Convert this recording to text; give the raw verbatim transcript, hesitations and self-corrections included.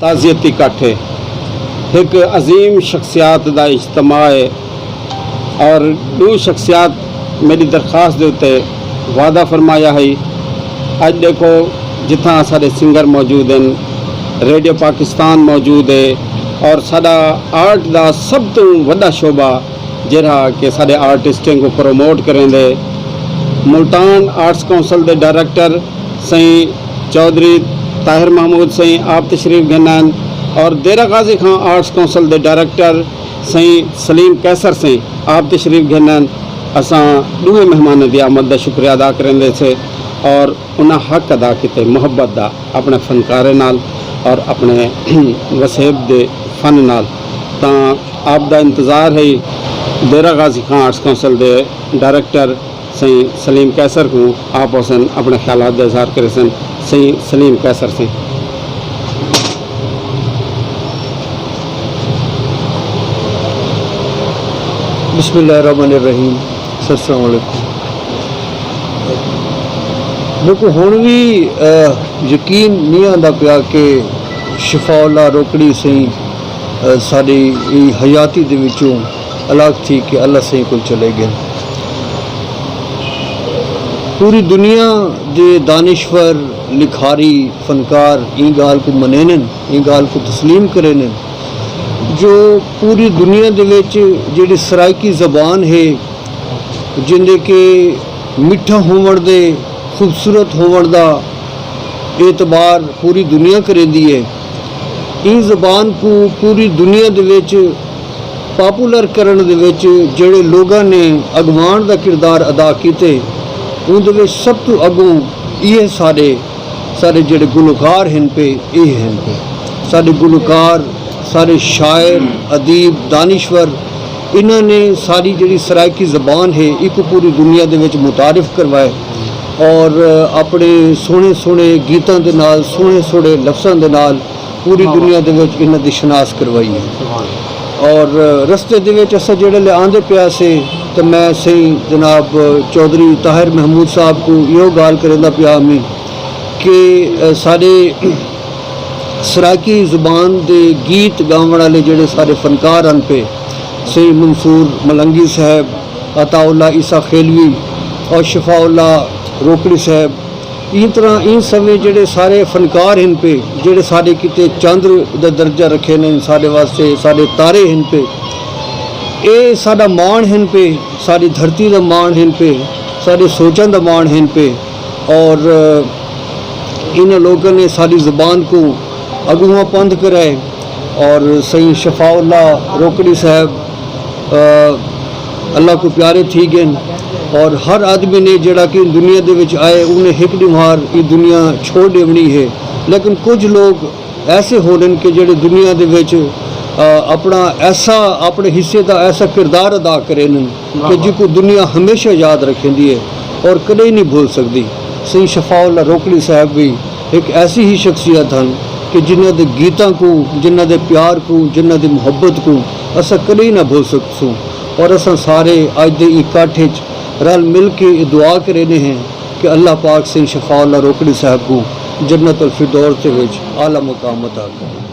تعزیتی اکٹھ ہے، ہک عظیم شخصیات دا اجتماع ہے اور ݙو شخصیات میݙی درخواست دے اتے وعدہ فرمایا ہئی۔ اڄ ݙیکھو، جتھاں ساݙے سنگر موجود ہن، ریڈیو پاکستان موجود ہے اور ساݙا آرٹ دا سب توں وݙا شعبہ جیڑھا کہ ساݙے آرٹسٹیں کوں پروموٹ کریندے، ملتان آرٹس کونسل دے ڈائریکٹر سئیں چوہدری طاہر محمود سئیں آپ تشریف گھن آئن اور دیرہ غازی خان آرٹس کونسل دے ڈائریکٹر سئیں سلیم قیصر سئیں آپ تشریف گھن آئن۔ اساں ݙوہیں مہماناں دی آمد دا شکریہ ادا کریندے سے اور انہاں حق ادا کیتے محبت دا اپݨے فنکاریں نال اور اپݨے وسیب دے فن نال۔ تاں آپ دا انتظار ہے دیرہ غازی خان آرٹس کونسل دے ڈائریکٹر سئیں سلیم قیصر کوں آپ حسن اپݨے خیالات دا اظہار کریسن۔ سئیں سلیم قیصر سئیں۔ بسم اللہ الرحمن الرحیم۔ السلام علیکم۔ میکوں ہݨ وی یقین نہیں آندا پیا کہ شفاء اللہ روکڑی سئیں ساݙی حیاتی دے وچوں الگ تھی کے اللہ سئیں کول چلے ڳئن۔ پوری دنیا دے دانشور، لکھاری، فنکار ایں ڳالھ کوں منینن، ایں ڳالھ کوں تسلیم کرینن جو پوری دنیا دے وچ جیڑھی سرائیکی زبان ہے، جیندے کہ مٹھا ہووݨ دے، خوبصورت ہووݨ دا اعتبار پوری دنیا کریندی ہے۔ ایں زبان کوں پوری دنیا دے وچ پاپولر کرݨ دے وچ جیڑھے لوگاں نے اڳواݨ دا کردار ادا کیتے، اوندے وچ سب توں اڳوں ایہے ساݙے ساݙے جیڑھے گلوکار ہن پئے، ایہے ہن پئے۔ ساݙے گلوکار، ساݙے شاعر، ادیب، دانشور، انہاں نے ساݙی جیڑھی سرائیکی زبان ہے ایکوں پوری دنیا دے وچ متعارف کروائے اور اپݨے سوہݨے سوہݨے گیتاں دے نال، سوہݨے سوہݨے لفظاں دے نال پوری دنیا دے وچ انہاں دی شناس کروائی ہے۔ اور رستے دے وچ اساں جیڑھے لے آندے پئے ہاسے تاں میں سئیں جناب چوہدری طاہر محمود صاحب کوں ایہو ڳالھ کریندا پیا ہمی کہ ساݙے سرائیکی زبان دے گیت ڳاوݨ آلے جیڑھے ساݙے فنکار ہن پئے، سئیں منصور ملنگی صاحب، عطاء اللہ عیسی خیلوی اور شفاء اللہ روکڑی صاحب، ایں طرح ایں سویں جیڑھے سارے فنکار ہن پئے، جیڑھے ساݙے کیتے چندر دا درجہ رکھیندن، ساݙے واسطے ساݙے تارے ہن پئے۔ اے ساݙا ماݨ ہن پئے، ساݙی دھرتی دا ماݨ ہن پئے، ساݙے سوچاں دا ماݨ ہن پئے۔ اور انہاں لوکاں نے ساݙی زبان کوں اڳونہاں پندھ کرائے۔ اور سئیں شفاء اللہ روکڑی صاحب اللہ کوں پیارے تھی ڳئن۔ اور ہر آدمی نے جیڑھا کہ دنیا دے وچ آئے، انہیں ہک ݙینہوار ایں دنیا چھوڑ ݙیوݨی ہے۔ لیکن کجھ لوگ ایسے ہوندن کہ جیڑھے دنیا دے وچ اپݨا ایسا، اپݨے حصے دا ایسا کردار ادا کریندن کہ جیکوں دنیا ہمیشہ یاد رکھیندی ہے اور کݙے نی بھل سڳدی۔ سئیں شفاء اللہ روکڑی صاحب وی ہک ایسی ہی شخصیت ہن کہ جنہاں دے گیتاں کوں، جنہاں دے پیار کوں، جنہاں دی محبت کوں اساں کݙے نہ بھل سڳسوں۔ اور اساں سارے اڄ دے ایں اکٹھ اچ رل مل کے اے دعا کریندے ہیں کہ اللہ پاک سئیں شفاء اللہ روکڑی صاحب کوں جنت الفردوس دے وچ اعلی مقام عطا کرے۔